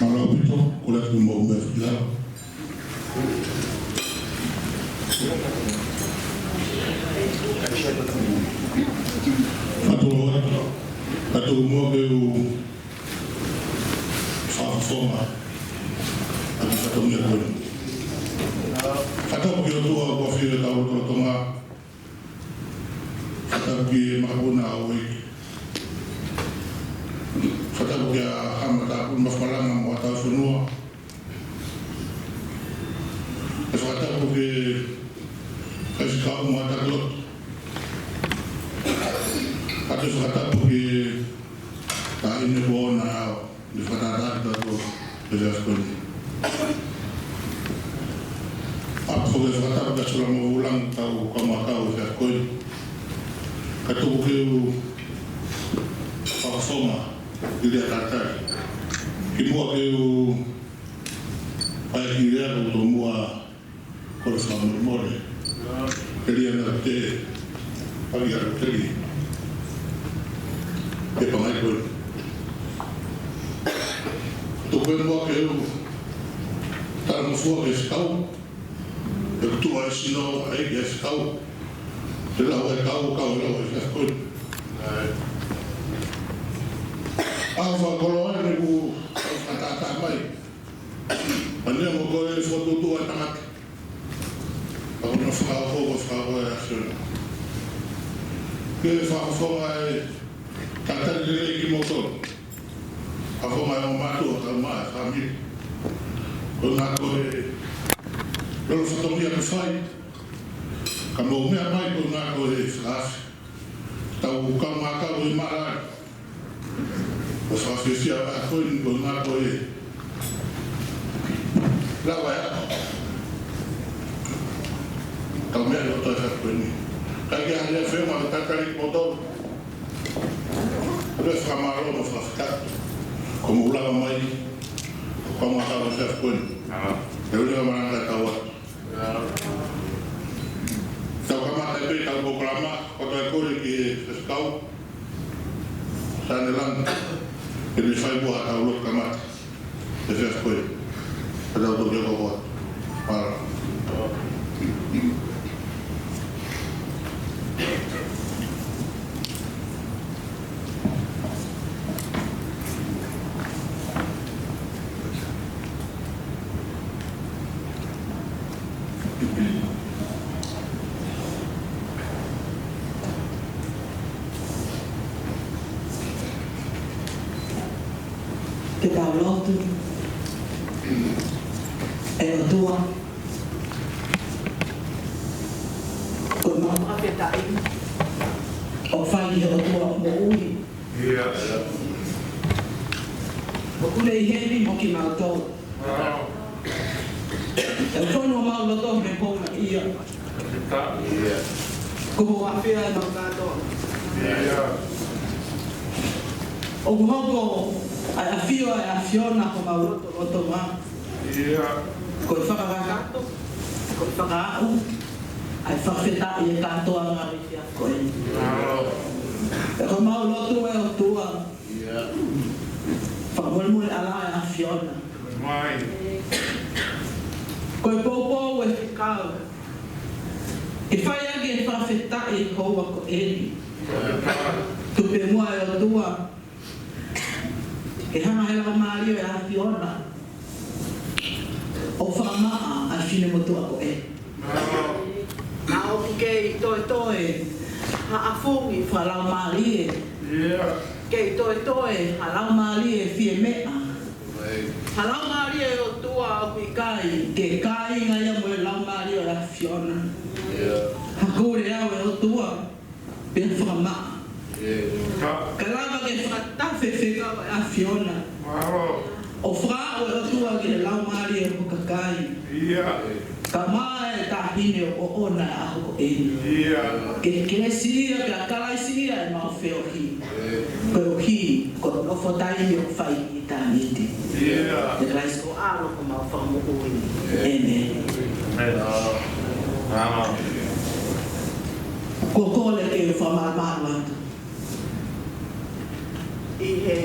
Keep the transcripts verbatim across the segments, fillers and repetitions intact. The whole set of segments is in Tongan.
Mālō ʻaupito, kole atu mo me fila. Fatongia, fatongia ke u fakafofonga ʻa e fatongia ko eni. Fakatapu ki he ʻOtua ʻoku ʻafio ʻi hotau lotolotonga. Fakatapu ki he makapuna ʻo e ʻEiki. Fakatapu kia Hama Tāpuni Mafimalanga mo hotau fonua. ʻE fakatapu ki he faifekau mo hotau lotu. ʻE fakatapu ki he taʻahine kuo ʻoua naʻa ʻi he fakatātā ʻa e ʻOtua ʻi he efiafi ko eni. ʻE fakatapu kia Sula mo Vulangi, tau kau mai ʻi he efiafi ko eni. Ka tuku ke u fakafofonga ʻi he lea talitali. Kimuʻa ke u fai ha kiʻi lea, ʻoku ou tomuʻa kole fakamolemole. Teli ana te, pagi ana teli. Ke pangai koe. Tuku muʻa ke u talangofua ki he fekau. ʻE tuʻu ʻa e sino ʻa e ʻEiki ʻi he fekau. Ke lau ʻa e kau, kau ʻe lau ʻa e fekau. ʻA e fakakoloa ʻeni ʻoku fakatātā mai. ʻA e meʻa mo ko e fokotuʻutuʻu ʻa e tangata. ʻA ko na fakahoko, ko fakahoko ʻa e ʻAfiona. Ke fakafofonga e talitali lelei kimoutolu. Fakafofonga e ongo mātuʻa kae ʻumaʻā e fāmili. Ko e ngaahi ko e lolo fatongia ke fai. Ka mou meʻa mai ko e ngaahi ko e fakaafe. Tau kau mai kau ʻi mālō. Ko e fakafiefia ʻa ko eni ko e ngaahi ko e lava ʻa e ako. Kau meʻa ʻi loto ʻa e fekau ko eni. Kae ʻikai ke ʻi ai ha feʻunga ke talitali kimoutolu. Ko e fakamālō mo e fakafetaʻi. Ko mou lava mai. Kau mai kau ʻi he fekau ko eni. ʻE ʻoua naʻa malanga e kau atu. Tau kamata pē ʻetau polokalama, ko e toe kole ki he fekau. Sane Langa, ke ne fai muʻa haʻatau lotu kamata. Ke fai ko ē. Ke tau toki hoko. Mālō. Ke tau lotu. ʻE ʻOtua, ko ʻemau fakafetaʻi ʻoku fai ʻe he ʻOtua ʻo moʻui. ʻOku ne ʻi heni mo kimautolu. ʻE fonu homau loto he pongipongi ni. Ko hoʻo ʻafio ʻi homau kātoa. ʻOku hoko ʻa e ʻafio ʻa e ʻAfiona ʻi homau lotolotonga. Ko e fakakakato, ko e fakaaʻu ʻa e fakafetaʻi ʻi he kātoanga ʻo e efiafi ko eni. Pea ko ʻemau lotu ʻe ʻOtua, fakamolemole ʻa e ʻAfiona. Ko e poupou ʻa e fekau ke fai ʻaki e fakafetaʻi ʻi he houa ko eni. Tuku pē muʻa ʻe ʻOtua ke hanga ʻe he Laumālie ʻo e ʻAfiona ʻo fakamaʻa ʻa e finemotuʻa ko eni. Naʻa ʻoku kei toetoe ha ʻafungi fakalaumālie. Kei toetoe ha laumālie fiemeʻa. Ha laumālie ʻo e ʻOtua ʻoku ʻikai ke kāinga ia mo e Laumālie ʻo e ʻAfiona. Hangē ko e lea ʻa e ʻOtua, pea fakamaʻa. Ka lava ke fakatafe fekau ʻa e ʻAfiona ʻo fakaaʻu ʻe ʻOtua ki he laumālie ʻo ho kakai. Ka mai e taʻahine ʻoʻona ʻi he ʻaho ko eni. Ke kelesiʻia pea kalaisiʻia ʻemau feohi. Koeʻuhi ko e nofo taimi ʻoku fai ʻi ʻitāniti. ʻE Kalaisi ko e ʻAlo ko homau Fakamoʻui. ʻĒmeni. Ko e kole ke u fakamalumalu atu ʻi he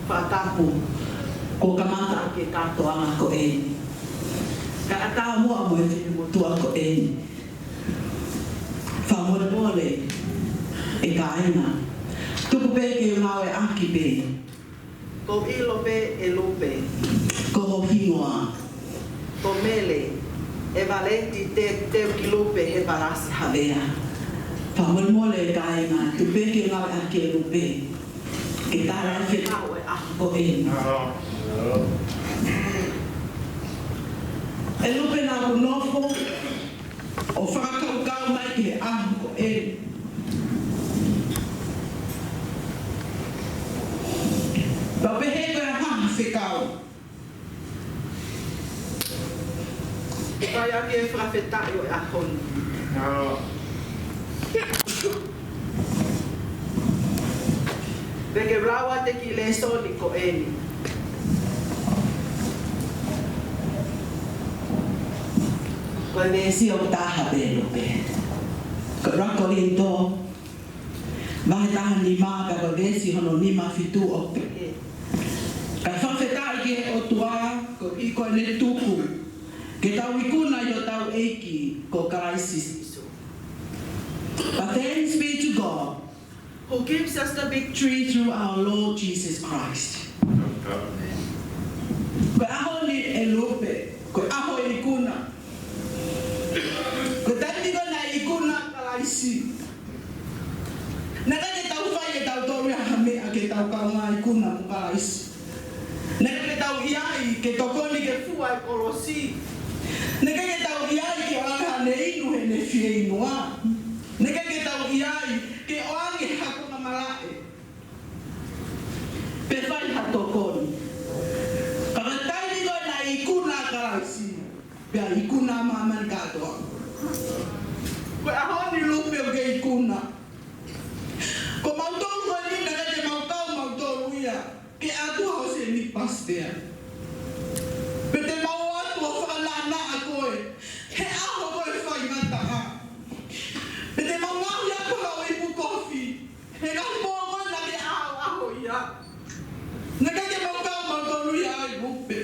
fakatapu kuo kamata ʻaki e kātoanga ko eni. Kae ʻatā muʻa mo e finemotuʻa ko eni. Fakamolemole ʻe kāinga. Tuku pē ke u ngāueʻaki pē. Ko e ʻilo pē ʻe Lupe. Ko ho hingoa. Ko Mele ʻEvaleti Te-, Teukilupe Hepalasi Havea. Fakamolemole ʻe kāinga, tuku pē ke u ngāueʻaki ʻe Lupe ke tala ʻa e fekau ʻo e ʻaho ko eni. ʻE Lupe, naʻa ku nofo ʻo fakakaukau mai ki he ʻaho ko eni. Pea u pehē ko e hā ha fekau ke fai ʻaki e fakafetaʻi ʻo e ʻaho ni. Pea ke lau atu e kiʻi lēsoni ko eni. Ko e veesi ʻoku taha pē, Lupe. Ko e ʻuluaki Kolinitō, vahe taha nima, pea ko e veesi hono nima fitu ʻoku pehē: Kae fakafetaʻi ki he ʻOtua, koeʻuhi ko ʻene tuku ke tau ikuna ʻi hotau ʻEiki ko Kalaisi Sīsū. But thanks be to God, who gives us the victory through our Lord Jesus Christ. Ko e ʻaho ni, ʻe Lupe, ko e ʻaho ikuna. Ko e taimi ko ē naʻe ikuna ʻa Kalaisi, naʻe ʻikai ke tau fai ʻe tautolu ia ha meʻa ke tau kaungā ikuna mo Kalaisi. Naʻe ʻikai ke tau ʻi ai ke tokoni ke fua e kolosi. Naʻe ʻikai ke tau ʻi ai ke ʻoange haʻane inu heʻene fieinua. Naʻe ʻikai ke tau ʻi ai ke ʻoange ha konga malaʻe pe fai ha tokoni. Ka ko e taimi ko ē naʻe ikuna ʻa Kalaisi, pea ikuna ʻa māmani kātoa. Ko e ʻaho ni, Lupe, ʻoku ke ikuna. Ko mautolu ko eni naʻe ʻikai ke mau kau mautolu ia ki he ʻalu atu ʻa Hoseni Pasipea. Pea te mau ō atu ʻo fakanaʻanaʻa koe he ʻaho ko ē faingataʻa. Pea te mau ngaohi atu haʻo ipu kofi he ngaahi pō ko ē naʻa ke ʻaʻahi ia. Naʻe ʻikai ke mau kau mautolu ia ai, Lupe.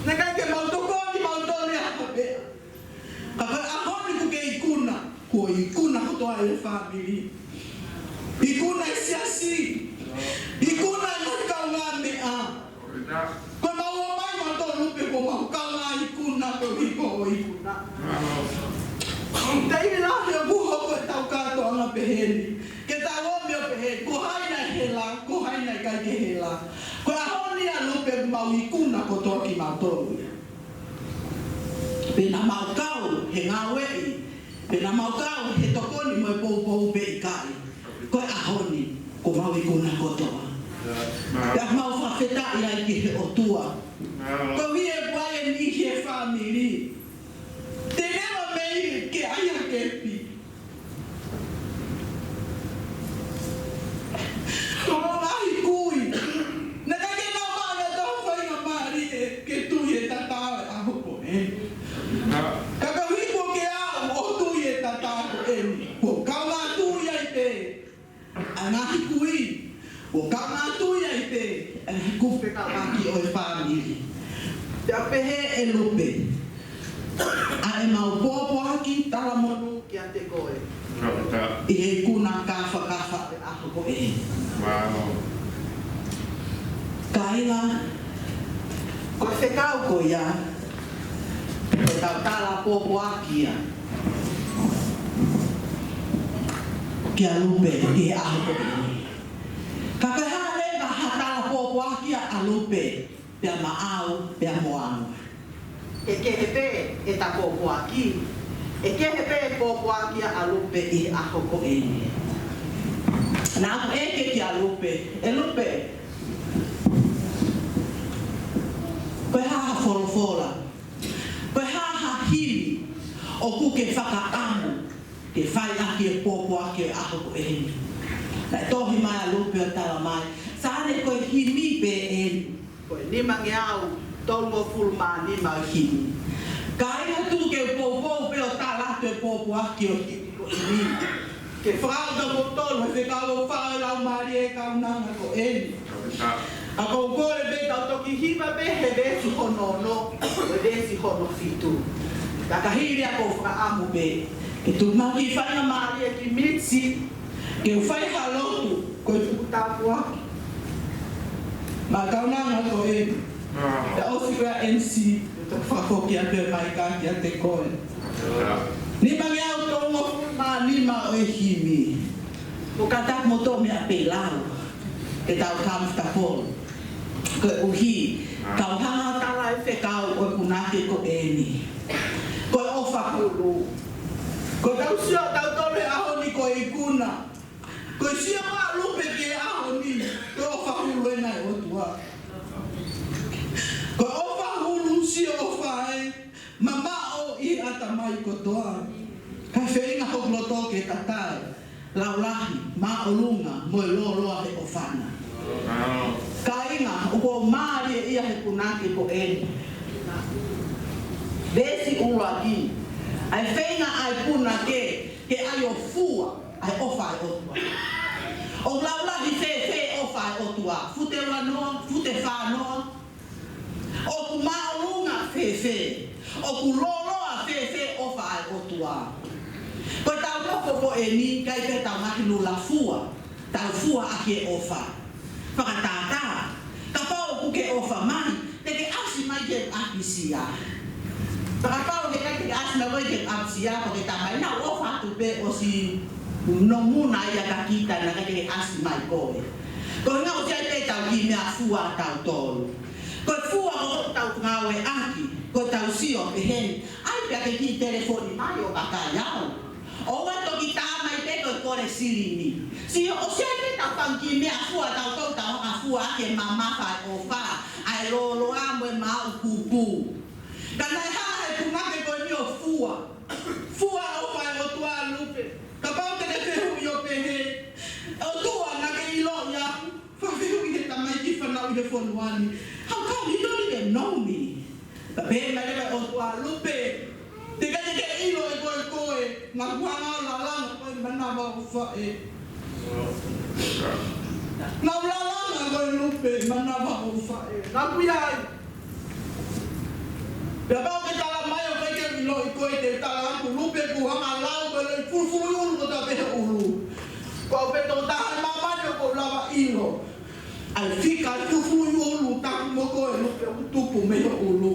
Naʻe ʻikai ke mau tokoni mautolu ia ha meʻa. Ka ko e ʻaho ni ʻoku ke ikuna, kuo ikuna kotoa e fāmili. Ikuna e siasi. Ikuna e ngaahi kaungāmeʻa. Ko ʻemau ō mai mautolu pē ko ʻemau kaungā ikuna, ko e hiko ʻo e ikuna. Taimi lahi ʻoku hoko ʻetau kātoanga pehē ni. Ke tau ō mai ʻo pehē, ko hai naʻe hela, ko hai naʻe ʻikai ke hela. Ko e ʻaho ni, ʻa Lupe, ʻoku mau ikuna kotoa kimautolu ia. Pe naʻa mau kau he ngāueʻi, pe naʻa mau kau he tokoni mo e poupou pe ʻikai, ko e ʻaho ni kuo mau ikuna kotoa. Pea mau fakafetaʻi ai ki he ʻOtua. Ko ia ʻoku ʻi ai e niʻihi he fāmili te neva mei ke ʻai ha kepi. Ko e ngaahi kui naʻe ʻikai ke nau maʻu ʻa e faingamālie ke tui e tatau ʻo e ʻaho ko eni. Ka koeʻuhi kuo ke aʻu ʻo tui e tatau ko eni, kuo kau ngā tui ai pē. ʻA e ngaahi kui, kuo kau ngā tui ai pē ʻa e ngaahi kupu fekauʻaki ʻo e fāmili. Pea pehē ʻe Lupe, ʻa ʻemau pōpoaki talamonū kiate koe ʻi he ikuna kāfakafa ʻo e ʻaho ko eni. Kāinga, ko e fekau ko ia, ko ʻetau tala pōpoaki ia kia Lupe ʻi he ʻaho ko eni. Ka ko e hā leva ha tala pōpoaki ia ʻa Lupe pea maʻau pea mo au? ʻE kehe pē ʻeta pōpoaki, ʻe kehe pē pōpoaki ʻa Lupe ʻi he ʻaho ko eni. Naʻa ku ʻeke kia Lupe, ʻe Lupe, ko e hā ha folofola, ko e hā ha himi ʻoku ke fakaʻamu ke fai ʻaki e pōpoaki ʻo e ʻaho ko eni? Naʻe tohi mai ʻa Lupe ʻo tala mai, Sāne, ko e himi pē eni. Ko e nimangeau tolungofulu mā nima ʻo e himi. Kāinga, tuku ke u poupou pē ʻo tala atu e pōpoaki ʻo e himi ko eni, ke fakaʻau kimoutolu he fekau ʻoku fai ʻe he Laumālie ʻo e kaunanga ko eni. ʻA ia ʻoku ou kole pē ke tau toki hiva pē he veesi hono ono mo e veesi hono fitu. Ka ka hili ia ʻoku ou fakaʻamu pē ke tuku mai ha kiʻi faingamālie ki Mitsi ke u fai ha lotu ko e tuku tāpuaki maʻa e kaunanga ko eni. Pea ʻosi ko ia, M C, te u fakafoki atu e maika kiate koe. Nimangeau tolungofulu mā nima ʻo e himi. ʻOku kātaki mo tō meʻa pē lau ke tau comfortable. Koeʻuhi, tau hanga ʻo tala e fekau ʻo e punake ko eni, ko e ʻofa hulu. Ko ʻetau sio ʻatautolu he ʻaho ni ko e ikuna. Ko e sio ʻa Lupe ki he ʻaho ni, ko e ʻofa hulu ena ʻa e ʻOtua. Ko e ʻofa hulu, sio ʻofa ē, mamaʻo ʻi he ʻatamai kotoa. Kae feinga hoku loto ke tatai, laulahi, māʻolunga, mo e lōloa he ʻofa na. Kāinga, ʻoku ou mālieʻia he punake ko eni. Veesi ʻuluaki, ʻa e feinga ʻa e punake ke ʻai ʻo fua ʻa e ʻofa ʻa e ʻOtua. ʻOku laulahi fēfē ʻofa ʻa e ʻOtua? Fute ua noa, fute fā noa. ʻOku māʻolunga fēfē, ʻoku lōloa fēfē ʻofa ʻa e ʻOtua? Ko ʻetau nofo ko eni, ʻikai ke tau ngaahi lula fua, tau fua ʻaki e ʻofa. Fakatātā, kapau ʻoku ke ʻofa mai, te ke ʻasi mai ki he ʻapisia. Ka kapau he ʻikai te ke ʻasi mai ki he ʻapisia, ko e tamai naʻa ku ʻofa atu pē ʻosi nomuna ia ka kita naʻa ke ʻasi mai koe. Ko e ʻuhinga ʻoku ʻi ai pē ʻetau kiʻi meʻa fua ʻatautolu. Ko e fua ʻoku tau ngāueʻaki, ko ʻetau sio pehē ni, ʻai pē ʻa e kiʻi telefoni mai ʻo vakai au. ʻOua ʻe toki tā mai pē ko e kole silini. Sio, ʻosi ʻi ai pē ʻetau fanga kiʻi meʻa fua ʻatautolu, tau hanga ʻo fua ʻaki e mamafa ʻo e ʻofa, ʻa e lōloa mo e māʻupupu. Ka naʻe hanga ʻe he punake ko eni ʻo fua. Fua e ʻofa ʻa e ʻOtua ʻa Lupe. Kapau te ke fehuʻi ʻo pehē, ʻOtua, naʻa ke ʻiloʻi au? Fakafehuʻi ʻe he tamaiki fānau ʻi he fonua ni, How come you don't even know me? Pea pehē mai leva e ʻOtua, Lupe, teʻeki ai te ke ʻilo ʻe koe koe, naʻa ku hanga ʻo lalanga koe manava ʻo faʻē. Naʻa ku lalanga koe Lupe manava ʻo faʻē. Naʻa ku ʻi ai. Pea kapau ʻoku ke tala mai ʻoku ʻikai ke u ʻiloʻi koe, te u tala atu, Lupe, kuo u hanga ʻo lau koe ʻo loi fulufuluʻi ʻulu kotoa pē ho ʻulu. Ko au pē tokotaha ʻi māmani ʻoku ou lava ʻilo ʻa e fika ʻo e fulufuluʻi ʻulu taku mo koe Lupe ʻoku tupu mei ho ʻulu.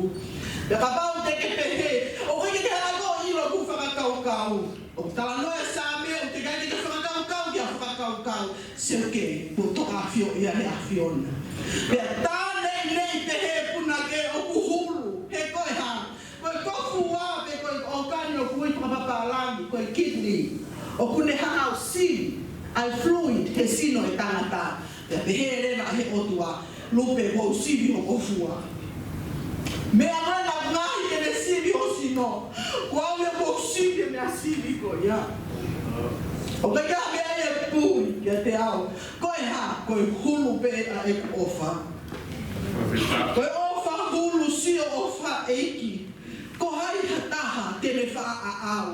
Pea kapau te ke pehē, ʻoku ʻikai ke ke hanga ʻo ʻilo hoku fakakaukau. ʻOku talanoa e Saame, ʻoku teʻeki ai te ke fakakaukau ki ha fakakaukau, seuke, kuo toka ʻafioʻi ia ʻe he ʻAfiona. Pea tā neʻineʻi pehē ʻOku ne hanga ʻo sivi ʻa e fluid he sino ʻo e tangata. Pea pehē leva ʻe he ʻOtua, Lupe, kuo u sivi hoʻo fua. Meʻa mai naʻe ngaahi ke ne sivi ho sino, ko au ia kuo u sivi e meʻa sivi ko ia. ʻOku ʻikai ha meʻa ia ʻe puli kiate au. Ko e hā? Ko e hulu pē ʻa ʻeku ʻofa. Ko e ʻofa hulu sio ʻofa ʻEiki. Ko hai ha taha te ne faʻa ʻaʻau?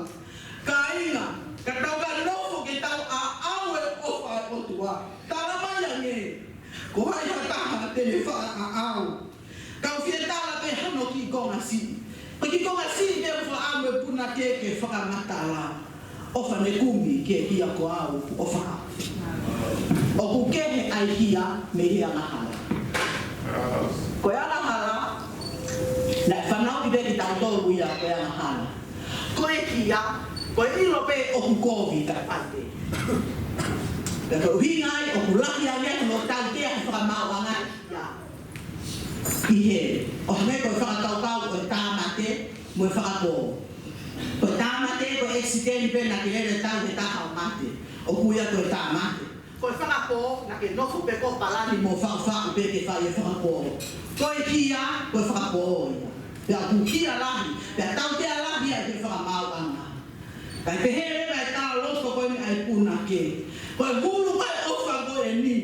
Kāinga, ka tau ka nofo ke tau ʻaʻau e ʻofa ʻa e ʻOtua. Tala mai ange, ko hai ha taha te ne faʻa ʻaʻau? Kau fie tala pē hano kiʻi konga siʻi. Ko e kiʻi konga siʻi pē ʻoku faʻa mo e punake ke fakamatala. ʻOfa ne kumi ke hia ko au ʻofa. ʻOku kehe ʻa e hia mei he angahala. Ko e angahala, naʻe fanauʻi pē kitautolu ia ko e angahala. Ko e hia, ko e ʻilo pē ʻoku kovi ka pate. Pea ko e ʻuhinga ia ʻoku lahi ange hono tautea he fakamaauʻanga ia. ʻI he, ʻo hangē ko e fakakaukau ʻo e tāmate mo e fakapō. Ko e tāmate, ko e accident pē naʻa ke lele tau he taha ʻo mate. ʻOku ui ia ko e tāmate. Ko e fakapō, naʻa ke nofo pē ʻo palani mo faʻufaʻu pē ke fai e fakapō. Ko e hia, ko e fakapō ia. Pea ʻoku hia lahi, pea tautea lahi ia he fakamaauʻanga. Kae pehē leva e talaloto ko eni ʻa e punake. Ko e hulu ko ē ʻofa ko eni.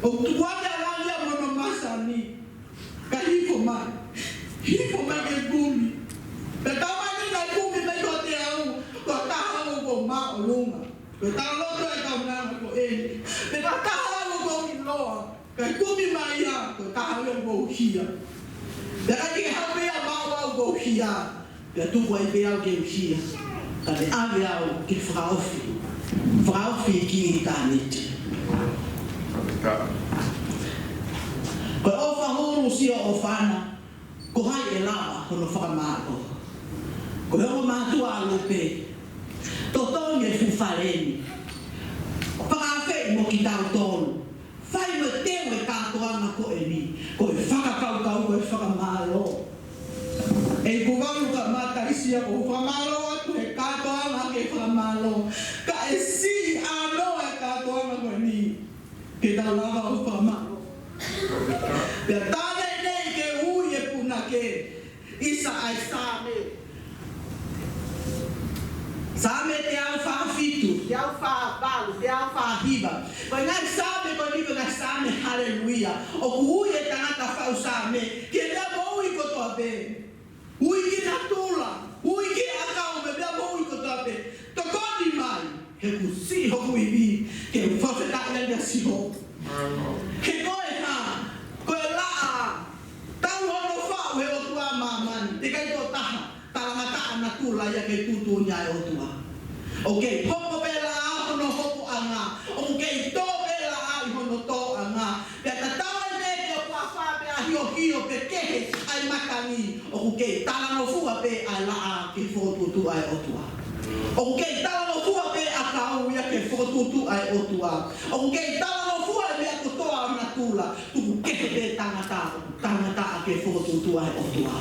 ʻOku tukuange ʻa langi ia mo hono masani. Ka hifo mai. Hifo mai ke kumi. Pea tau mai ni naʻe kumi mai kiate au, ko e taha au ʻoku māʻolunga. Ko e talaloto ʻa e kaunanga ko eni. Pea ko e taha au ʻoku ʻiloa. Kae kumi mai ia, ko e taha au ʻoku hia. Pea ka ke hau pē ia maʻu au ʻoku hia. Pea tuku ai pē au ke u hia. Ka te ʻave au ke fakaofi. Fakaofi ki ʻitāniti. Ko e ʻofa hulu sio ʻofa na, ko hai ʻe lava hono fakamālō? Ko e ongo mātuʻa ʻa Lupe. Totongi e fuʻu fale ni. Fakaafeʻi mo kitautolu. Fai mo teu e kātoanga ko eni, ko e fakakaukau ko e fakamālō. ʻE kuvalu ka mataisia ko e fakamālō atu he kātoanga ke fakamālō. Ka ʻe siʻi ʻānoa e kātoanga ko eni, ke tau lava ʻo fakamālō. Pea tā nei nei ke ui e punake, ʻisa ʻa e Saame. Saame teau fā fitu, teau fā valu, teau fā hiva. Ko e ngaahi Saame ko eni ko e ngaahi Saame haleluia. ʻOku ui e tangata faʻu Saame ki he meʻa moʻui kotoa pē. Ui ki natula, ui ki ʻakau mo e meʻa moʻui kotoa pē. Tokoni mai, he ʻoku siʻi hoku ivi, ke u fakafetaʻi ai kia Sihova. He ko e hā, ko e laʻā, tau hono faʻu he ʻOtua ʻa māmani, teʻeki ai toe taha, talangataʻa natula ia ke tuʻutuʻuni ʻa e ʻOtua. ʻOku kei hopo pē laʻā hono hopoʻanga, ʻoku kei tō pē laʻā ʻi hono tōʻanga, pea tatau ai pē pe ʻoku afā pe ʻahiohio pe kehe ʻa e matangi, ʻoku kei talangofua pē ʻa e laʻā ke fokotuʻutuʻu ʻa e ʻOtua. ʻOku kei talangofua pē ʻakau ia ke fokotuʻutuʻu ʻa e ʻOtua. ʻOku kei talangofua e meʻa kotoa ʻo natula, tuku kehe pē tangata, tangata ke fokotuʻutuʻu ʻa e ʻOtua.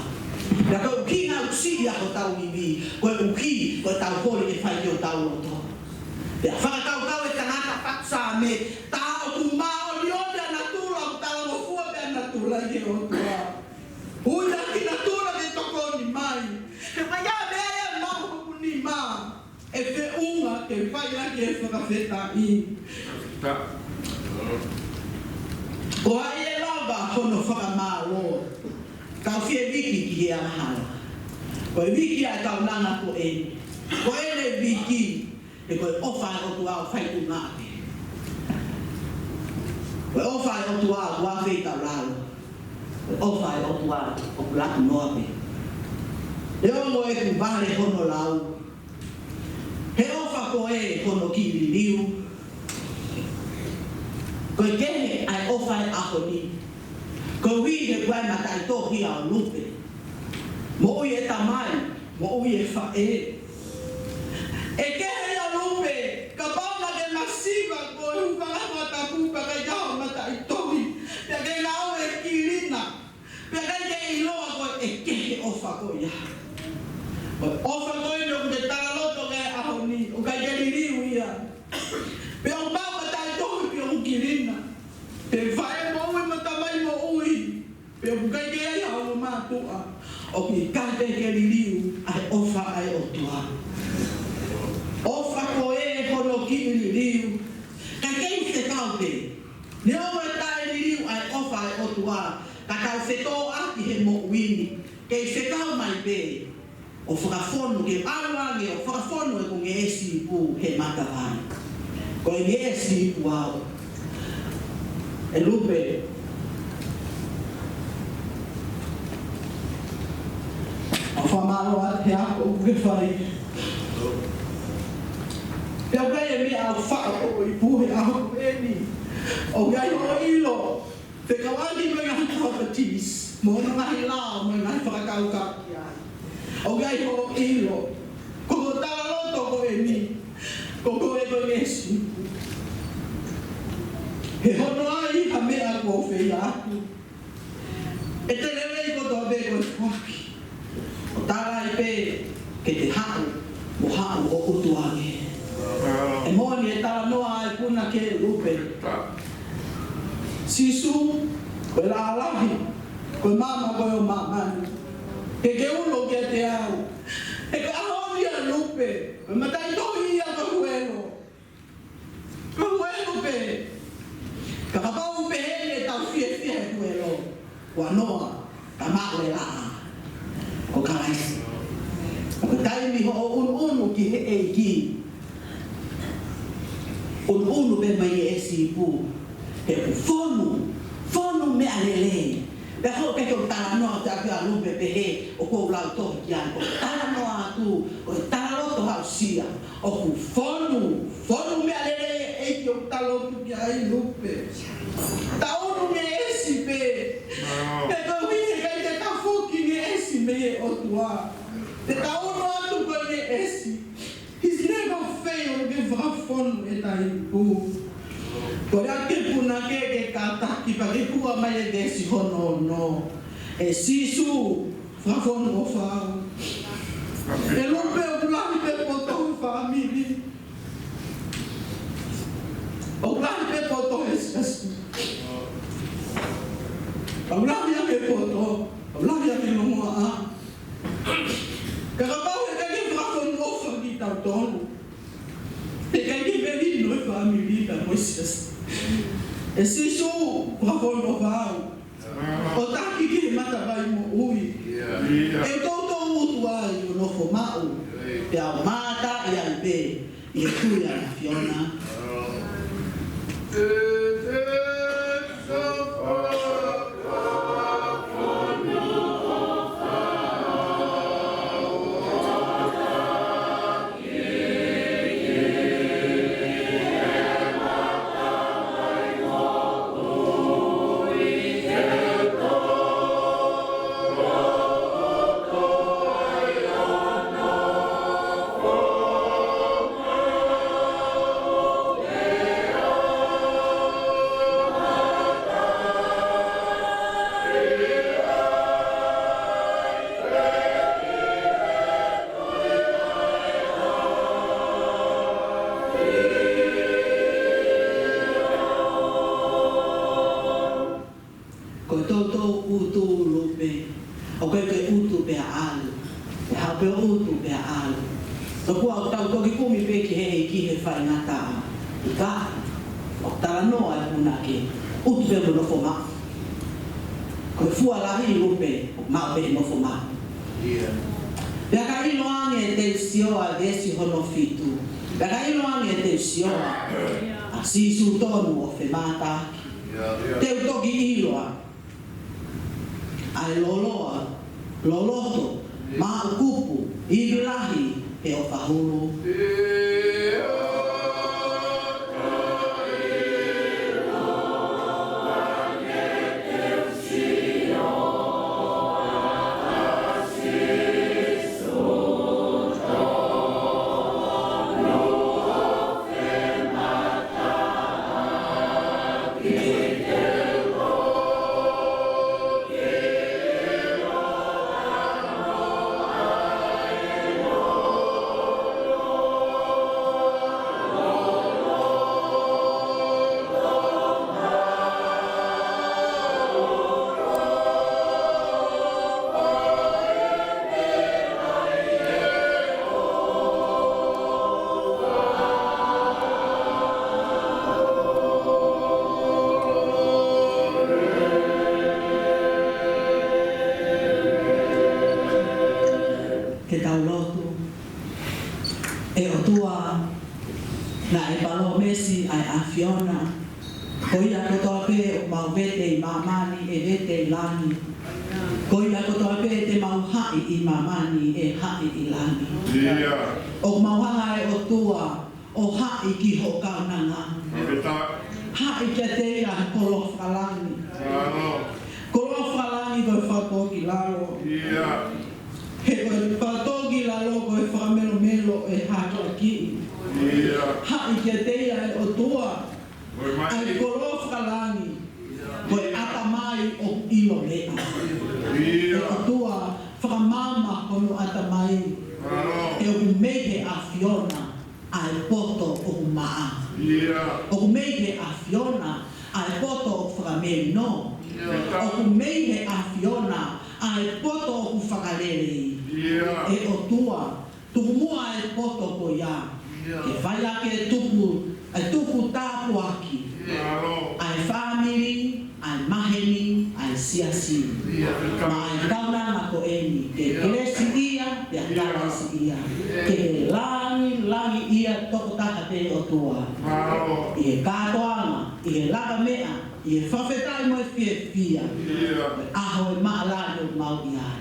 Pea ko e ʻuhinga ʻoku siʻi ai hotau ivi, ko e ʻuhi, ko ʻetau holi ke fai ki hotau loto. Pea fakakaukau e tangata faʻu Saame, tā ʻoku māʻoniʻoni ʻa natula, ʻoku talangofua pē ʻa natula ki he ʻOtua. Ui ʻa e natula ke tokoni mai. He ʻoku ʻi ai e meʻa ia ʻe maʻu hoku nima, ʻe feʻunga ke fai ʻaki e fakafetaʻi. Ko hai ʻe lava hono fakamālō? Kau fie viki ki he angahala. Ko e viki ʻa e kaunanga ko eni. Ko ʻene viki, he ko e ʻofa ʻa e ʻOtua ʻoku fai tuʻunga pē. Ko e ʻofa ʻa e ʻOtua ʻoku ʻafeitaulalo. Ko e ʻofa ʻa e ʻOtua ʻoku laku noa pē. He ongo ʻeku vale hono lau. He ʻofa ko ē hono kiʻi liliu. Ko e kehe ʻa e ʻofa ʻo e ʻaho ni. Koeʻuhi he ʻoku ʻi ai e mataʻitohi ʻo Lupe. Moʻui e tamai, moʻui e faʻē. ʻE kehe ia Lupe, kapau naʻa ke masiva ko e hūfanga he fakatapu pea ʻikai ke ʻi ai ha mataʻitohi. Pea ke ngāue e kilina. Pea ʻikai ke ʻiloa koe ʻe kehe e ʻofa ko ia. Ko e ʻofa ko ē ʻoku te talaloto ki ai he ʻaho ni, ʻoku ʻikai ke liliu. ʻOku ʻikai pē ke liliu ʻa e ʻofa ʻa e ʻOtua. ʻOfa ko ē hono kiʻi liliu, ka kei fekau pē. Neongo ʻe taʻeliliu ʻa e ʻofa ʻa e ʻOtua, ka tau fetōʻaki he moʻui ni, kei fekau mai pē. ʻO fakafonu, ke ʻalu ange ʻo fakafonu ʻeku ngeʻesi ipu he matavai. Ko e ngeʻesi ipu au. ʻE Lupe, ʻoku fakamālō atu he ako ʻoku ke fai. Pea ʻoku ʻi ai e meʻa ʻoku faʻa ʻo ipu he ʻaho ko eni. ʻOku ʻi ai hoʻo ʻilo. Fekauʻaki mo e ngaahi properties, mo hono ngaahi lao, mo e ngaahi fakakaukau ki ai. ʻOku ʻi ai hoʻo ʻilo, ko hoʻo talaloto ko eni, ko koe ko e ngeʻesi. He hono ʻai ha meʻa kuo fai atu. ʻE te lelei kotoa pē ko e foaki. ʻO tala ai pē ke te haʻu, mo haʻu ʻo ʻutu ange. ʻE moʻoni e talanoa ʻa e punake Lupe. Sīsū, ko e lālahi, ko e maama ko ē ʻo māmani. Ke ke ulo kiate au. He ko e ʻaho ni ʻa Lupe, ko e mataʻitohi ia ko Huelo. Ko Huelo pē. Ka kapau pehē ni ʻetau fiefia he Huelo, ua noa, ka maʻu e laʻā ko Kalaisi. Ko e taimi hoʻo ʻunuʻunu ki he ʻEiki, ʻunuʻunu pē mai e ngeʻesi ipu. He ʻoku fonu, fonu meʻa lelei. Pea hoʻo ke ke talanoa atu ʻa Lupe pehē, ʻoku ou lau tohi ki ai, ʻoku talanoa atu, ʻo talaloto aʻusia. ʻOku fonu, fonu meʻa lelei ʻEiki ʻoku ta lotu ki ai Lupe. Ta ʻunu ngeʻesi pē. Pea ko e ʻuhi he ʻikai te ta foki ngeʻesi mei he ʻOtua. Te ta ʻunu atu ko e ngeʻesi. He's never failed ke fakafonu ʻeta ipu. Ko ia ke punake ke kātaki pea ke hua mai e veesi hono ono. ʻE Sīsū, fakafonu ʻofa au. ʻE Lupe ʻoku lahi pē poto he fāmili. ʻOku lahi pē poto he siasi. ʻOku lahi ange poto. ʻOku lahi ange longoaʻa. Ka kapau he ʻikai ke fakafonu ʻofa kitautolu, he ʻikai ke melino e fāmili pea mo e siasi. ʻE Sīsū, fakafonu ʻofa au. ʻO taki ki he matavai moʻui. ʻE toutou ʻutu ai ʻo nofo maʻu. Pea u mātaʻi ai pē ʻi he tui ʻa e ʻAfiona. Ko e toutou ʻutu Lupe, ʻoku ʻikai ke ʻutu pea ʻalu. ʻE haʻu pē ʻo ʻutu pea ʻalu. Tokua ʻoku tau toki kumi pē ki he ʻEiki he faingataʻa. ʻIkai, ʻoku talanoa e punake, ʻutu pē mo nofo maʻu. Ko e fua lahi Lupe, ʻoku maʻu pē nofo maʻu. Pea ka ʻilo ange ʻe Teusioa, veesi hono fitu. Pea ka ʻilo ange ʻe Teusioa, ʻa Sīsū tonu ʻo femātaaki. Te u toki ʻilo ʻa e loloa, loloto, maʻukupu, ivi lahi, he ʻofa hulu. ʻAfiona. Ko ia kotoa pē ʻoku mau vete ʻi māmani ʻe vete ʻi langi. Ko ia kotoa pē te mau haʻi ʻi māmani ʻe haʻi ʻi langi. ʻIo. ʻOku mau hanga ʻe ʻOtua ʻo haʻi ki hoʻo kaunanga. Fakafetaʻi. Haʻi kiate ia he koloa fakalangi. Mālō. Koloa fakalangi ko e fakatōkilalo. ʻIo. He ko e fakatōkilalo ko e fakamelomelo ʻe hākeakiʻi. ʻIo. Haʻi kiate ia ʻe ʻOtua ʻa e koloa fakalangi, ko e ʻatamai ʻoku ʻilo meʻa. ʻIo. ʻE ʻOtua, fakamaama hono ʻatamai. Mālō. He ʻoku mei he ʻAfiona ʻa e poto ʻoku maʻa. ʻIo. ʻOku mei he ʻAfiona ʻa e poto ʻoku fakamelino. ʻIo. ʻOku mei he ʻAfiona ʻa e poto ʻoku fakalelei. ʻIo. ʻE ʻOtua, tuku muʻa e poto ko ia. ʻIo. Ke fai ʻaki e tuku, e tuku tāpuaki. ʻIo. ʻA e fāmili, ʻa e maheni, ʻa e siasi. ʻIo. Maʻa e kaunanga ko eni, ke kelesiʻia, pea kelesiʻia. Ke langilangiʻia tokotaha pē ʻOtua. Mālō. ʻI he kātoanga, ʻi he lavameʻa, ʻi he fakafetaʻi mo e fiefia. ʻIo. ʻAho e maʻalani ʻoku mau ʻi ai.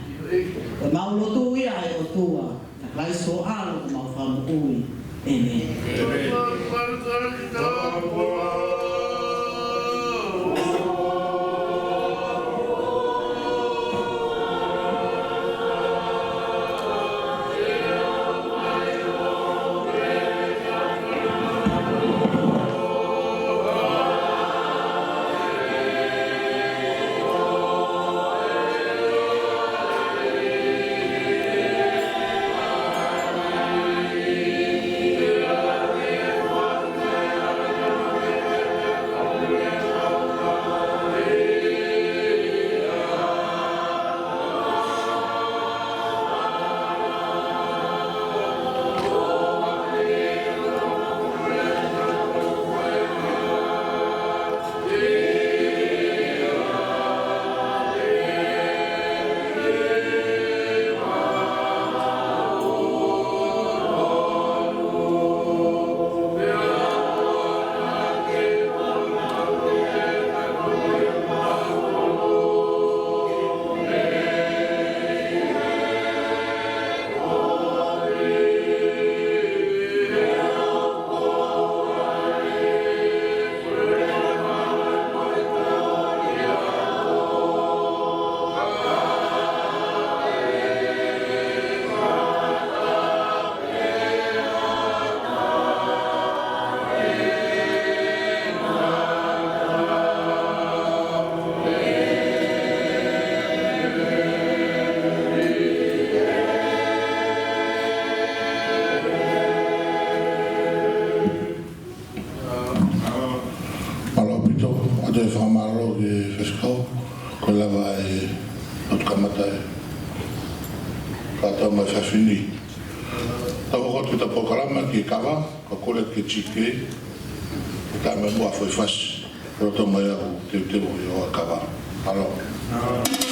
ʻOku mau lotu ia ʻe ʻOtua, ʻia Kalaisi ho ʻAlo ko homau Fakamoʻui. ʻĒmeni. ʻĒmeni. Mālō ʻaupito, ʻoatu e fakamālō ki he faifekau, ko e lava e lotu kamata e kātoa mai fafini. Tau hoko atu ʻetau polokalama ki he kava, ko e kole ki he G K, ke tā mai muʻa foʻi fasi, loto mai au teuteu ʻo e kava. Mālō.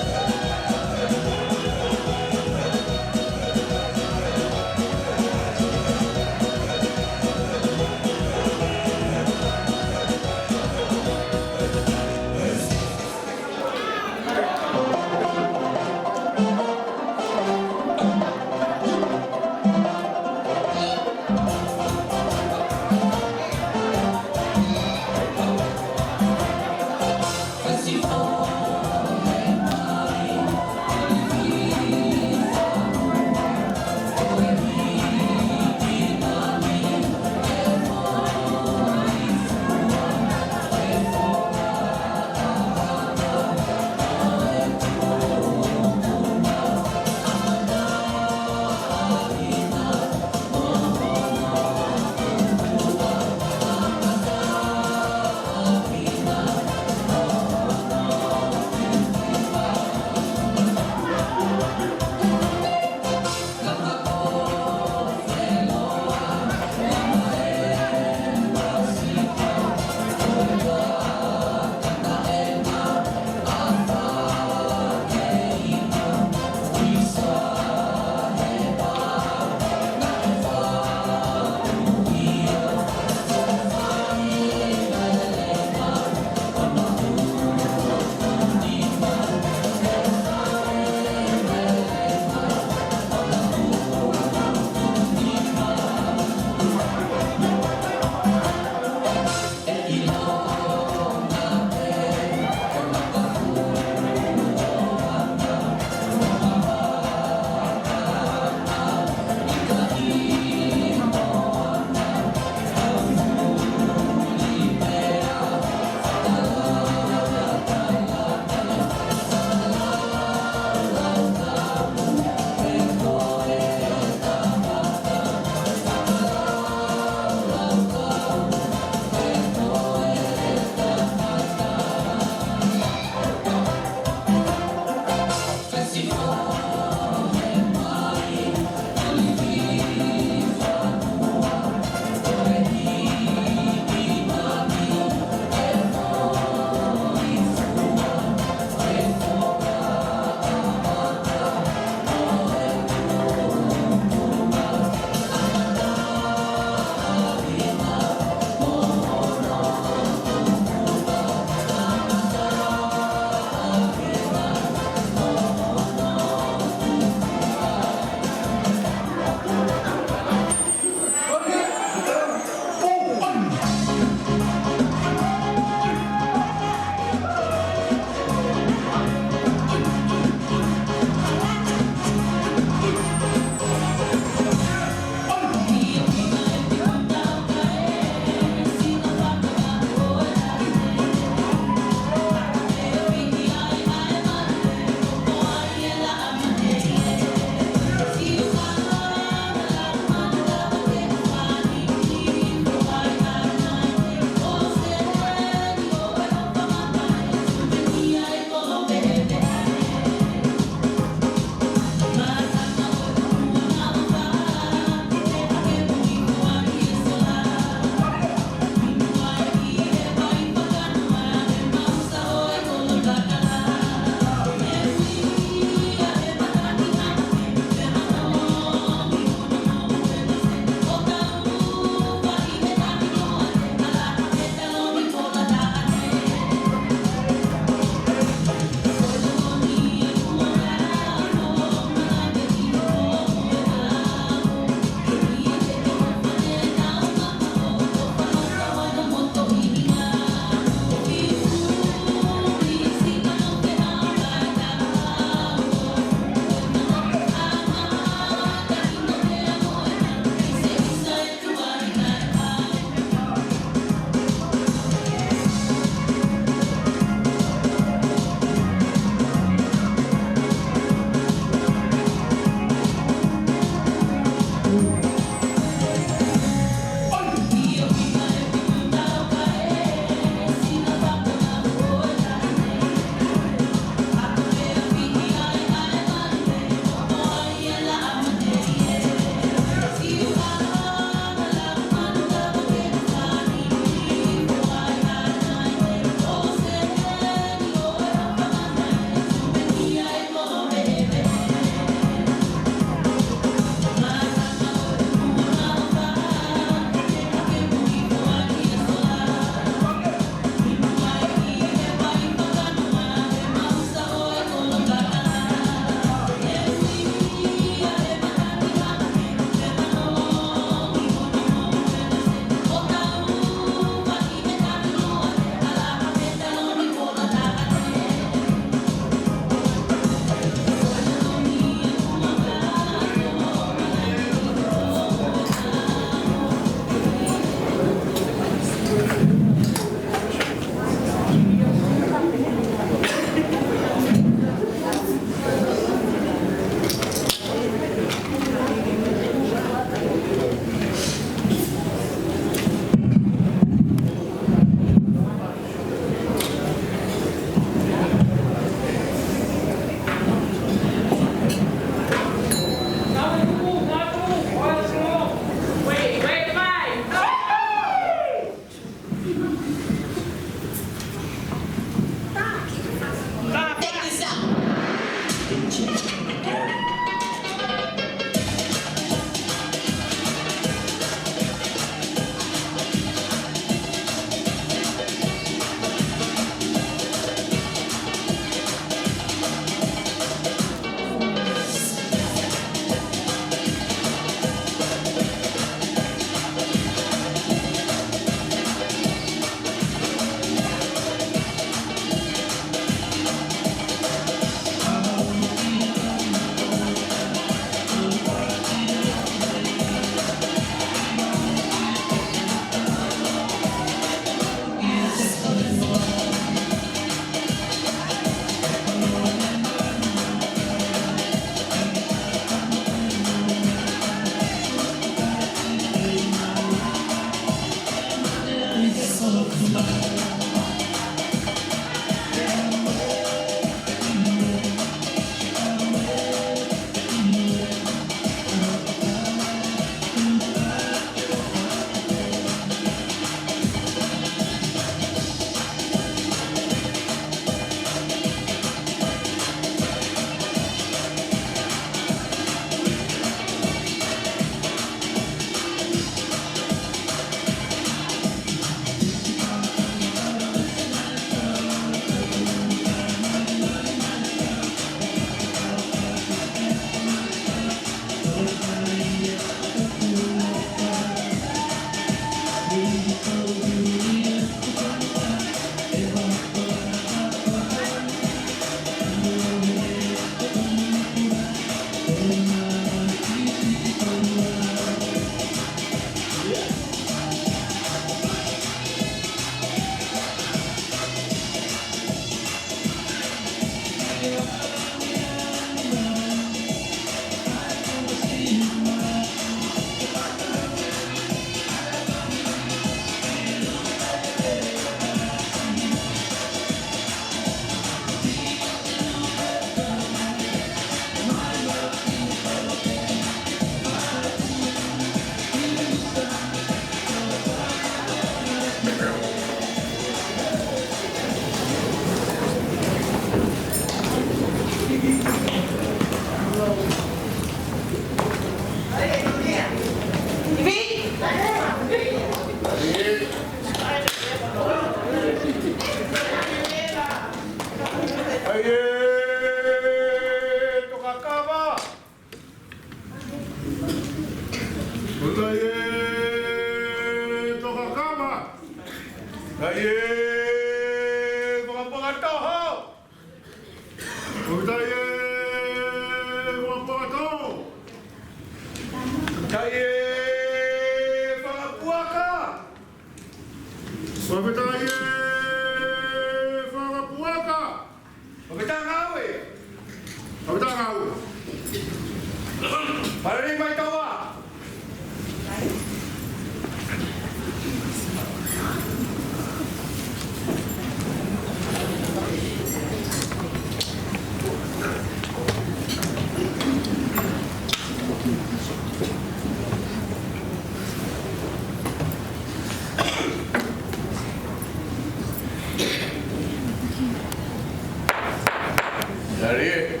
Mālie.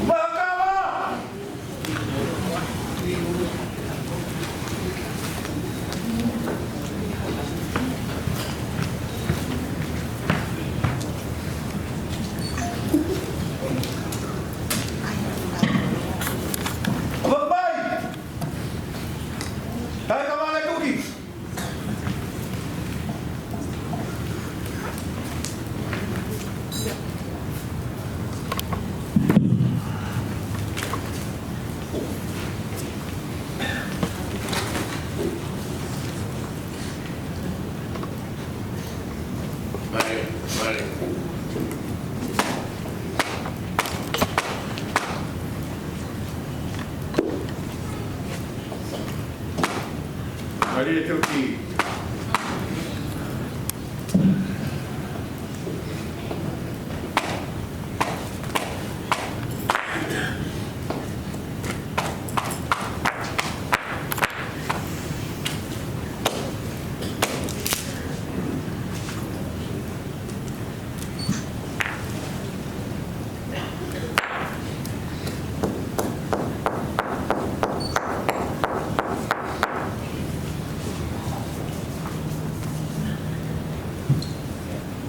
Mahakama! Ava mai! Tae ka vale kuki! Mālie, mālie. Mālie Tuki.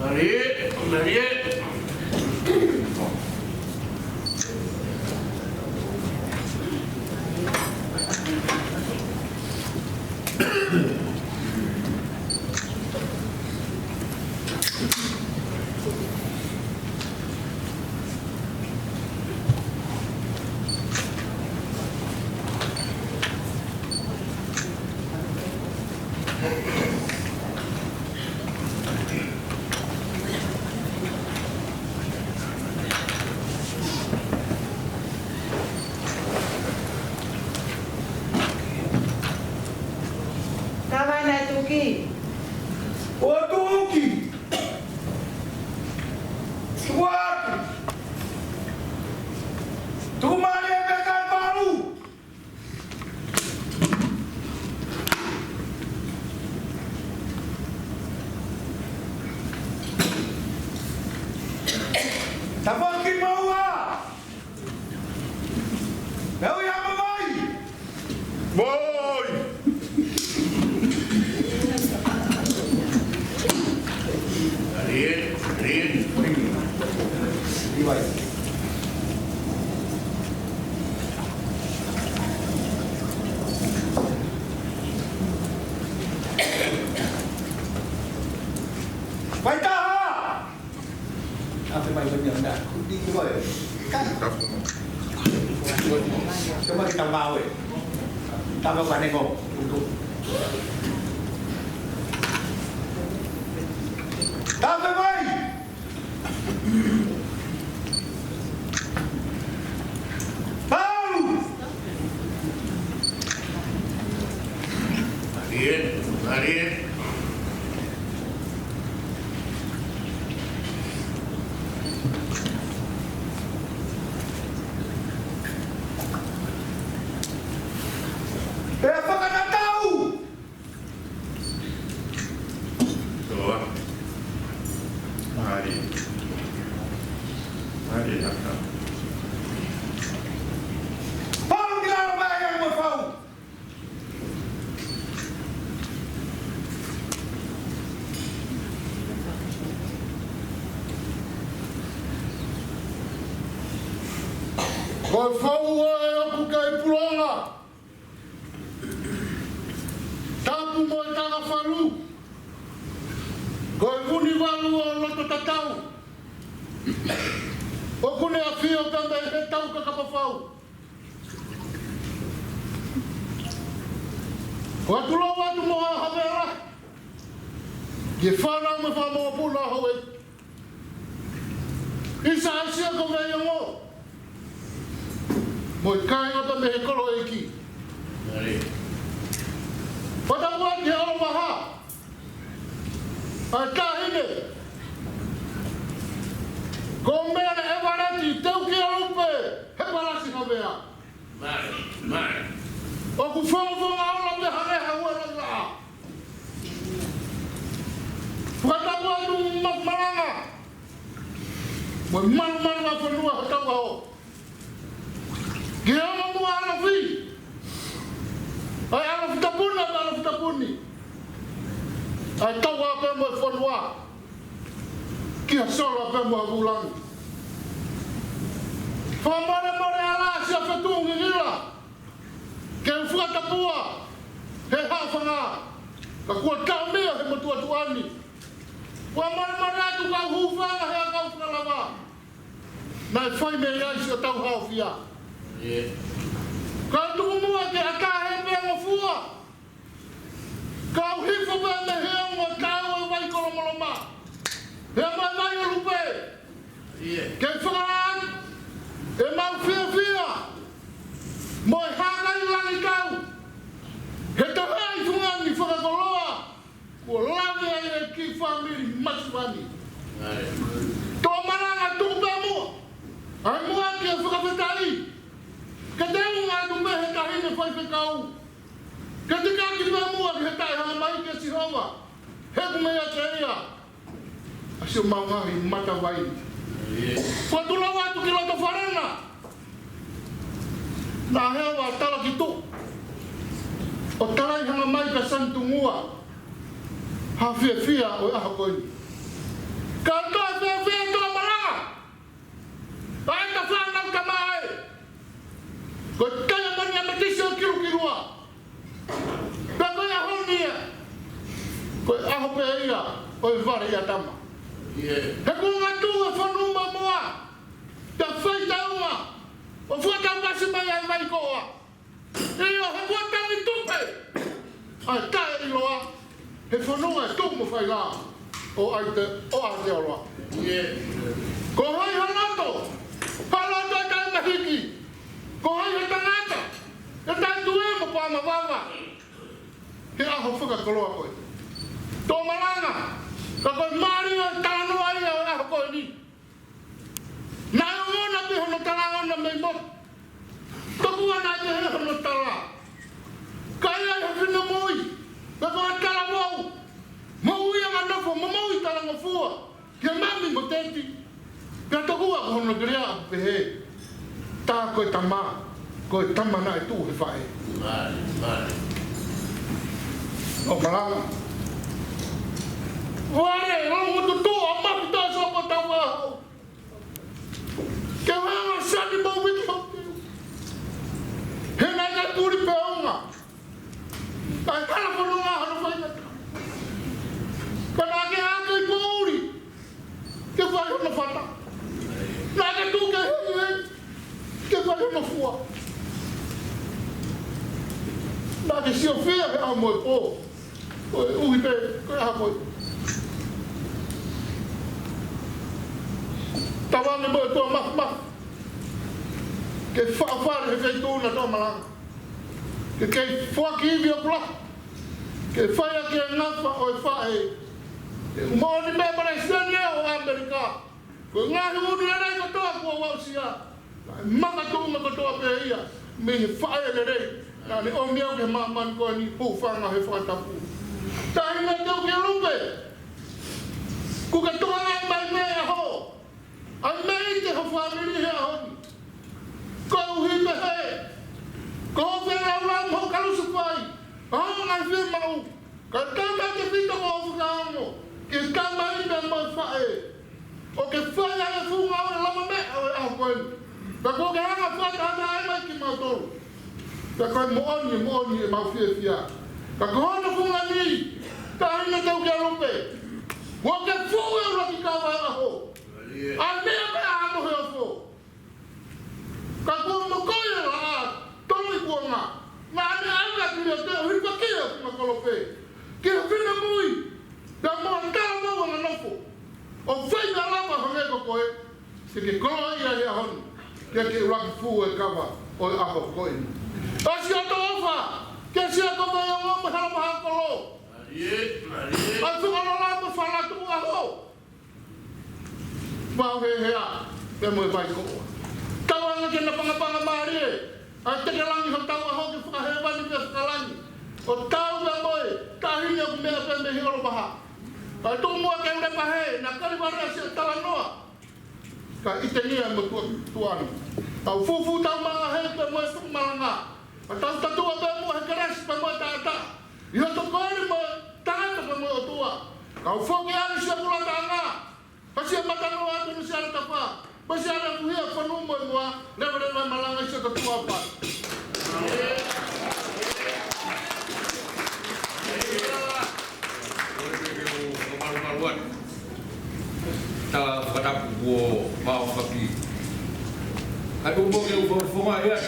Mālie, mālie. Kavana Tuki. ʻO Tuki. Tuku atu. Tuku mālie pē kai palu. Tafaki maua. Pea ui hama mai. Moi. Rin, rin. Faitaha! Afe mai wani anda. Di ko e. Kan. Tama kita mau e. Tama panengo. Tama mai. Palu. Mālie, mālie. Pea fakatatau. Toa. Mālie. Mālie haka. Palu ki lalo mai ʻa e mafau. Ko e fou ʻo e ʻoku kei pulonga. Tapu mo e tanga falu. Ko e vuni valu ʻo loto tatau. ʻOku ne ʻafio pē mei he tau kakapa fau. Ko atu lou atu mo ha havea. Ke fana mo fa mo puna hoi. ʻIsa ʻAsia ko mei ongo. Mo e kāinga pē mei he kolo ʻeiki. Mālie. Pata ua ki he ʻomaha. ʻA e taʻahine. Ko Mele ʻEvaleti Teukialupe he palasi havea. Mālie, mālie. ʻOku fongofonga ola pē hale ha ua la la. Fakatapu atu ma-, malanga. mo e malumalu ʻa e fonua hotau ʻaho. Ke ʻoua muʻa ʻalofi. ʻAi ʻalofi tapu ni, ʻalofi tapu ni. ʻAi tau ʻa pē mo e fonua. Kia sola pē mo e vūlangi. Fakamolemole ʻa e lasi ʻa e fetuʻu ngingila. Ke u fakatapua he haʻofanga. Ka kuo taumia he motuʻa tuʻa ni. Fakamolemole atu kau hūfanga he ʻakau fakalava. Naʻe fai mei ai siʻotau haofia. Ka tuku muʻa ke ʻatā he meʻangofua. Kau hifo pē mei he ongo tau ʻo e vai Kolomoloma. He mai mai ʻo Lupe. Ke fakahā ʻemau fiefia. Mo e hākai langi kau. He taha ʻi fungani fakakoloa. Kuo lave ai e kiʻi fāmili masiva ni. Tomalanga tuku pē muʻa. ʻAi muʻa ke fakafetaʻi. Ke teunga atu pē he taʻahine faifekau. Ke tikaki pē muʻa ki he taʻehanga mai kia Sihova. He ʻoku meiate ia ʻa siʻomau ngaahi matavai. Kuo tulau atu ki loto fale na. Naʻe hea ʻa Talakituʻu ʻo talaihanga mai kia Sanitungua ha fiefia ʻo e ʻaho ko eni. Ka toe fiefia Tomalanga. ʻAi ta fānau tamae. Ko e taiamani ʻa Metisi ʻo Kilukilua. Pea ko e ʻaho ni ia. Ko e ʻaho pē ia ʻo e vale ʻia Tama. He kuo ngatu e fonu mamoa. Ta fai taua. ʻO fuataupasi mai ai mai koa. ʻIo, he kuo tangi tupe. ʻAi taʻeʻiloa. He fonua ʻe tuʻu mo faila. ʻO ʻAite, ʻo Aotearoa. Ko hai ha loto. Ha loto ʻe taʻemahiki. Ko hai ha tangata. ʻE taʻetue mo paʻanga vava. He ʻaho fakakoloa ko ē. Tomalanga. Ka ko e mālie ʻo e talanoa ia ʻo e ʻaho ko eni. Naʻe ongona pē hono tala ʻona mei motu. Tokua naʻe pehē hono tala. Ka ʻi ai ha finemui. Pea ko e talavou. Moʻui ʻanga nofo, mo moʻui talangofua. Ke mami mo teti. Pea tokua ko hono kelea ʻo pehē. Tā ko e tama. Ko e tama naʻe tuʻu he faʻē. Tomalanga. Vale, ʻo mutu tuʻu, ʻo mafi tā soko tau ʻaho. Ke vanga sani mau wiki hau teu. He naʻe ʻikai puli pē ʻaonga. ʻAi hala fononga hano fai nata. Ka naʻa ke ake i poʻuli. Ke fai hono fata. Naʻa ke tuku ke hei hei. Ke fai hono fua. Naʻa ke siofia he ʻaho mo e pō. Ko e ʻuhi pē, ko e ʻaho ko ē. Tauange mo e toa mafimafi. Ke faʻofale he feituʻu na Tomalanga. Ke kei foaki ivi ʻo kula. Ke fai ʻaki e ngafa ʻo e faʻē. Ke moʻoni pē Palesiteni ʻo ʻAmelika. Ko e ngaahi ʻunu lelei kotoa kuo u aʻusia. Makatuʻunga kotoa pē ia, mei he faʻē lelei, naʻa ne ʻomi au ki he māmani ko eni, hūfanga he fakatapu. Taʻahine Teukealupe, kuo ke tokangaʻi mai mei he ʻaho, ʻa e meʻa ʻi he ho fāmili he ʻaho ni. Koeʻuhi pē he, ko hoʻo feilaulau mo hoʻo kalusefai, ʻa hoʻo ngaahi fiemaʻu, ka tau tautefito mo hoʻo fakaongo, ki he tamai pea mo e faʻē. ʻO ke fai ʻa e funga ʻo e lavameʻa ʻo e ʻaho ko eni. Pea kuo ke hanga fakatahaʻi mai kimautolu. Pea ko e moʻoni, moʻoni ʻemau fiefia. Ka ko hono fungani, Taʻahine Teukealupe. Kuo ke fuʻu e ʻuluaki kava ʻo e ʻaho. ʻA e meʻa pē ʻa mo he ofo. Ka kuo mokoi e laʻā, tolu i kuonga. Naʻa ne ʻalu atu ʻo te ʻo hipa ki he funga kolope. Ki he finemui, pea mo e talavou ʻanga nofo. ʻO fai ʻa e lava hangē ko koe. Te ke koloaʻia he ʻaho ni. Ke ke ʻuluaki fuʻu e kava ʻo e ʻaho ko eni. ʻOsi hoto ʻofa, ke sia ko mei ongo mo e hala maha kolo. ʻA e fuka lola mo e fala tuku ʻaho. Mau he hea, pea mo e vai koa. Tauange ke napangapanga mālie, ʻa e teke langi hotau ʻaho ke fakahēvani pea fakalangi. ʻO tau pea mo e, taʻahine ʻoku meʻa pē mei he ʻolovaha. ʻA e tuku muʻa ke u lepa hē, naʻa Kalivalea siʻa talanoa. Ka ʻi he tengia mo tua, tuan. Tau fufu tau manga he pea mo e fakamalanga. Ka tau tatua pea mo e kelesi pea mo e taʻataʻa. ʻI hoto kole mo e taʻataʻa pea mo e ʻOtua. Kau foki ʻa e sia kula tanga. Pea sia matanoa atu ni sia le tapa. Pea sia le kuhia fonu mo e mua. Leveleva malanga sia tatua pa. Ko e peke o malumalu atu. Ta fakatapu kuo mau faki. Ka tuku mo ke u fakafofonga ia.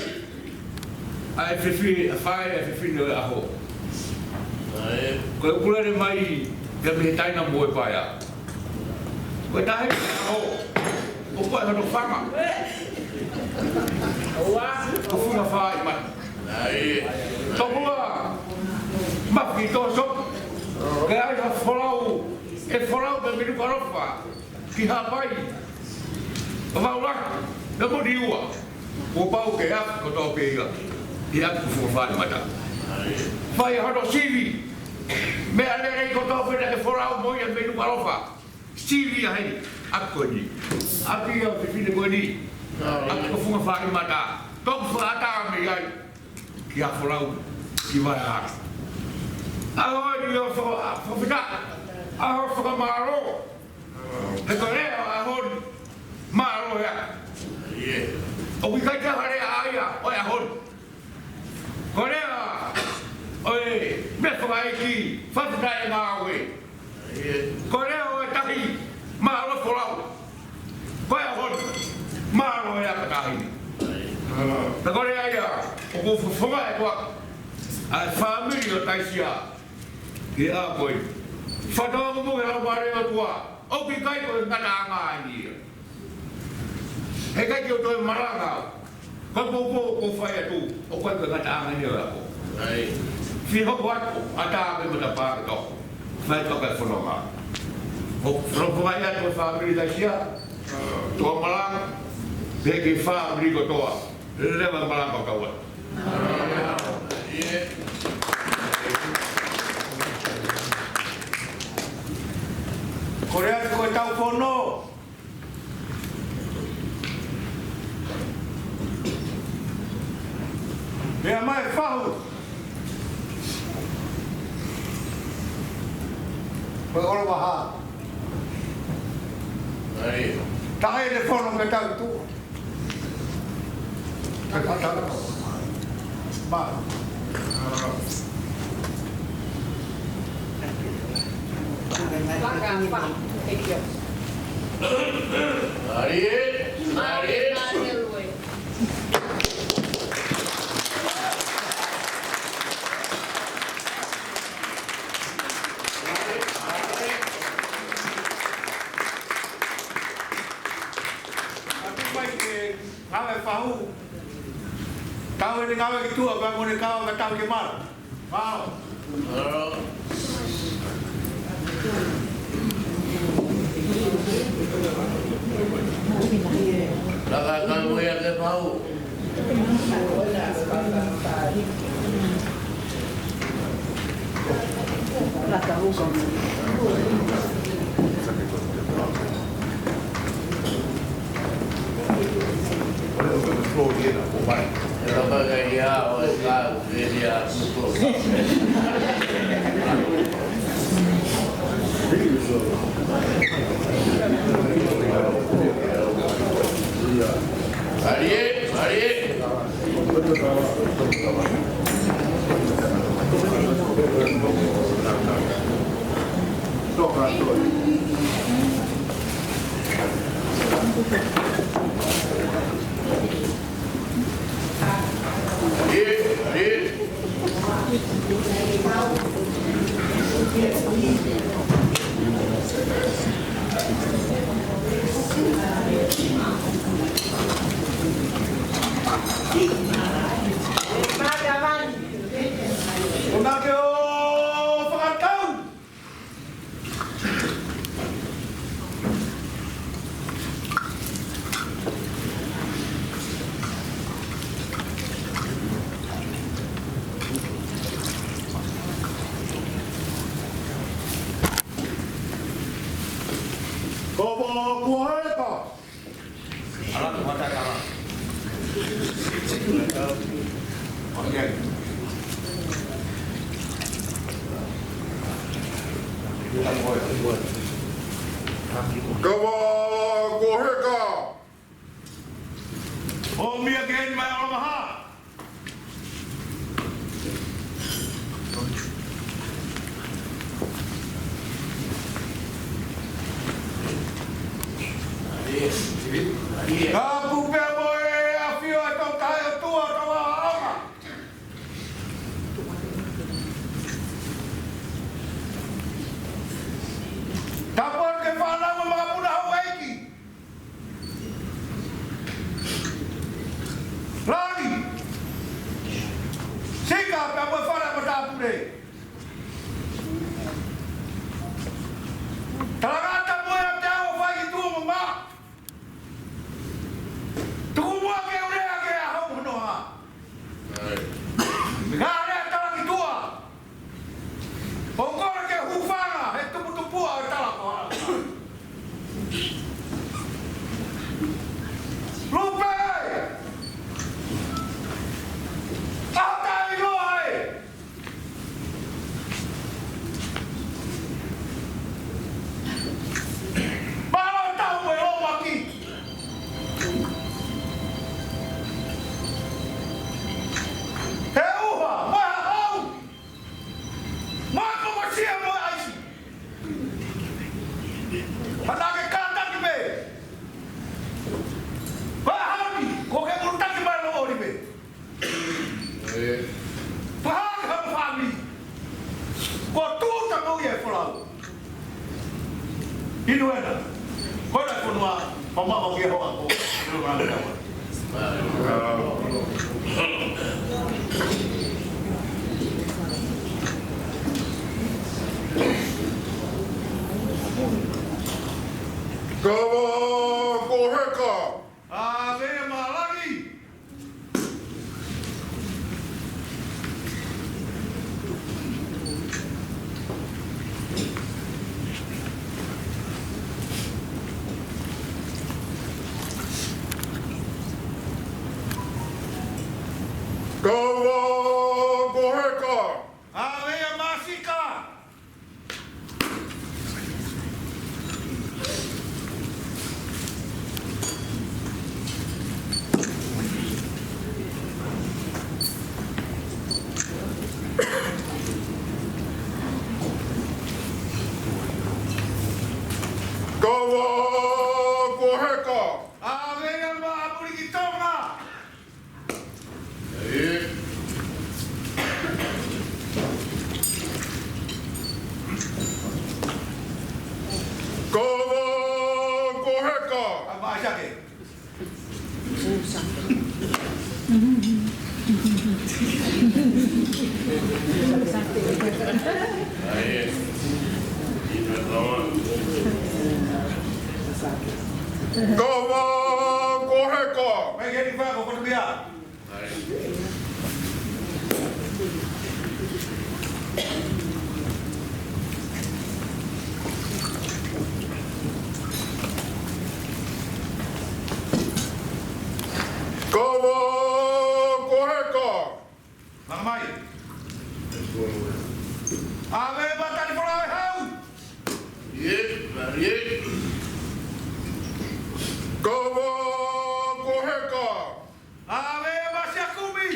ʻA e fefine, ʻa e fai, ʻa e fefine ʻo e ʻaho. Ko e ukulele mai, pea mei he taina mo e paea. Ko e tahi ʻaho. ʻO ko e hono fanga. Ko funga fai mata. Tokua, mafi tō sopu. Ke ai ha folau, ʻe folau pē mei Nukuʻalofa ki Haʻapai. Vavaʻu lahi, pea mo Niua. Kuo pau ke afi kotoa pē ia. ʻI afi ko funga fai mata. Fai hono sivi. Meʻa lelei kotoa pē naʻe folau mo ia mei Nukuʻalofa. Sivi ia heni, ʻapi ko eni. ʻApi ia ʻo e fefine ko eni. ʻApi ko funga fai mata. Toku fakaʻatā mei ai. Ki ha folau, ki Vaea. ʻAho ni ʻo faka-, fakafetaʻi. ʻAho fakamālō. He ko e lea ʻo e ʻaho ni. Mālō ia. ʻOku ʻikai ke ha lea ʻa ia ʻo e ʻaho ni. Ko e lea ʻo e meʻa fakaʻeiki, fakafetaʻi ngāue. Ko e lea ʻo e tahi, mālō folau. Ko e ʻaho ni, mālō e ʻapi tahi ni. Pea ko e lea ia, ʻoku ou fakafofonga atu ʻa e fāmili ʻo Taisia. Ki he ʻaho ko eni. Fakatauange mo e Laumālie ʻo e ʻOtua. ʻOku ʻikai ko e ngataʻanga eni ia. He ʻikai ke u toe malanga au. Ko e poupou ʻoku ou fai atu, ʻoku ʻikai ko e ngataʻanga eni ʻo e ʻaho. Fie hoko atu, ʻatā pē matapā ke toko. Fai toka e fononga. ʻOku ou fakafofonga atu e fāmili Taisia. Toa malanga, pea ki he fāmili kotoa. Leva malanga ʻo kau atu. Ko e lea ko e tau fono. Meʻa mai fahu. Ko e ʻOlovaha. Tahe le fono me tau tu. Ngāue fahu. Tau ʻene ngāue ki tuʻa, pea mo ʻene kau, ka tau ke mara. Vao. Laka ka mo ia ke fahu. Ariel, Ariel. Ko mo kuaepa. Kava ko Heka. ʻOmai ki heni mai ʻOlamaha. Ka ʻoku pehē mo e ʻafio ʻa e Taukaeʻotua ʻo Tavao ʻAonga. Tapu ki he fānau mo e makapuna houʻeiki. Langi. Sika pea mo e fale ʻa e matāpule. Talangata mo e ʻateao fai ki tuʻa mo maʻa. Tuku muʻa ke u lea ki he ʻaho mo hono ʻaho. Ka lea tala ki tuʻa. ʻOku ou kole ke u hūfanga he tuputupuʻa ʻo e tala ko ā. Lupe! ʻAho taʻeʻiloa ē! Mālō e tau mo e lōmaki. He ʻuha, mo e hahau. Mākamasia mo e ʻaisi. Hana ke kātaki pē. Ko e hau ni, ko ke kulutaki mai lo ori pē. Pahā ke hau fāmili. Ko tū ta mau ia e folau. Inu ena. Ko e fonua, mama o ke hoa ko. Inu ena. Kava ko Heka. ʻAve ma langi. Kava ko Heka. ʻAve ma Sika. Kava ko Heka. ʻAve ma Purikitonga. Kava ko Heka. Kava ko Heka. Kava ko Heka. Langa mai. ʻAve ma Tanifolau e hau. Kava ko Heka. ʻAve ma Siakumi.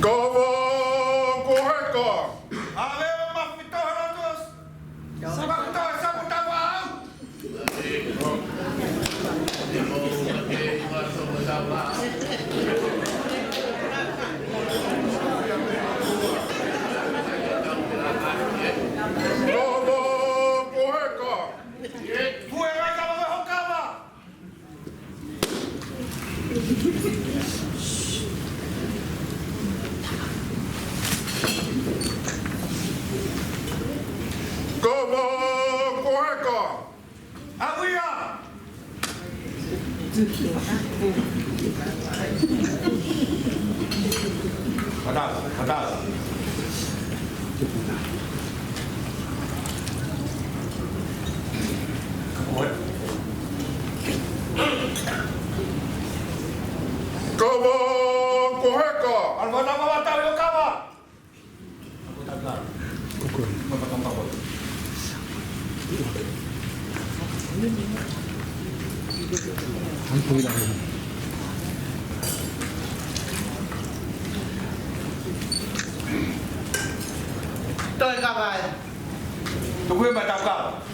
Kava ko Heka. ʻAve ma Fitoheratos. Sa ma Fitohe, sa ma Tavao. Kava ko Heka. ʻAuia! Matau, matau. Kava, ko heka. Alo, matau, matau, io, kava. Toe kava ē. Tuku ia mai tau kava.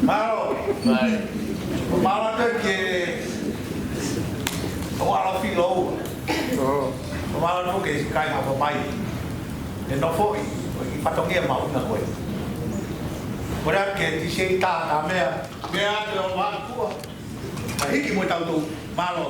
Mālō. Mālō atu ki he ʻOalofilou. Mālō atu ki he kāinga ʻo Haʻapai. ʻE nofo ʻi, ʻi fatongia maʻu na koe. Ko rea ke ti sei tā tā meʻa, meʻa atu ʻo mākua. Ka hiki mo tautolu. Mālō.